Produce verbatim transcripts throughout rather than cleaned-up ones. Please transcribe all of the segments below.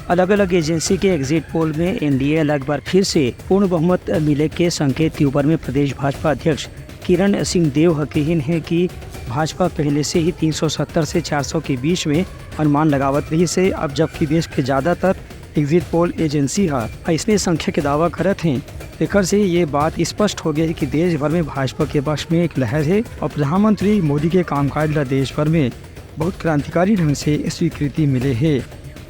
अलग-अलग एजेंसी के exit poll में एनडीए ल एक बार फिर से पूर्ण बहुमत मिले के संकेत के ऊपर में प्रदेश भाजपा अध्यक्ष किरण सिंह देव ह कहिन हे कि भाजपा पहले से ही तीन सौ सत्तर से चार सौ के बीच में अनुमान लगावत रहिस हे। अब जबकि देश के ज्यादातर एग्जिट पोल एजेंसी ह अइसने संख्या के दावा करत हे, तेकर से ये बात स्पष्ट हो गया है कि देश भर में भाजपा के पक्ष में एक लहर है और प्रधानमंत्री मोदी के कामकाज ला देश भर में बहुत क्रांतिकारी ढंग से स्वीकृति मिले हे।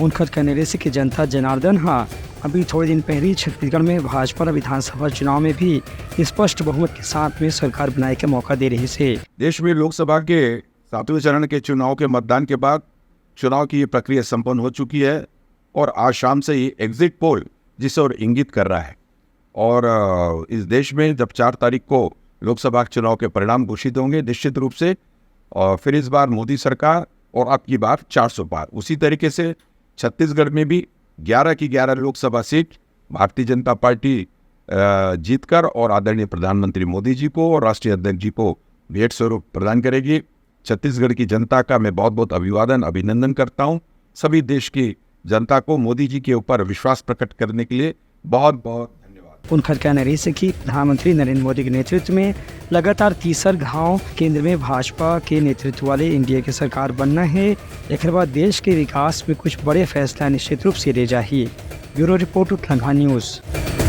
उनकर कहने रहिस कि जनता जनार्दन ह अभी थोड़े दिन पहले ही छत्तीसगढ़ में भाजपा ल विधानसभा चुनाव में भी स्पष्ट बहुमत के साथ में सरकार बनाए के मौका दे रहिस हे। देश में लोकसभा के सातवें चरण के चुनाव के मतदान के बाद चुनाव की ये प्रक्रिया संपन्न हो चुकी है और आज शाम से ही एग्जिट पोल जिस ओर इंगित कर रहा है और अ, इस देश में जब चार तारीख को लोकसभा चुनाव के परिणाम घोषित होंगे निश्चित रूप से, और फिर इस बार मोदी सरकार और अब की बार चार सौ पार। उसी तरीके से छत्तीसगढ़ में भी ग्यारह की ग्यारह लोकसभा सीट भारतीय जनता पार्टी अ, जीतकर और आदरणीय प्रधानमंत्री मोदी जी को और राष्ट्रीय अध्यक्ष जी को भेंट स्वरूप प्रदान करेगी। छत्तीसगढ़ की जनता का मैं बहुत बहुत अभिवादन, अभिनंदन करता हूं। सभी देश की जनता को मोदी जी के ऊपर विश्वास प्रकट करने के लिए बहुत बहुत धन्यवाद। उनकर कहना रहिस हे कि प्रधानमंत्री नरेंद्र मोदी के नेतृत्व में लगातार तीसर घाव केंद्र में भाजपा के नेतृत्व वाले एनडीए के सरकार बनना हे। एकर बाद देश के विकास में कुछ बड़े फैसला निश्चित रूप से ले जाही। Bureau report, Uttarakhand news.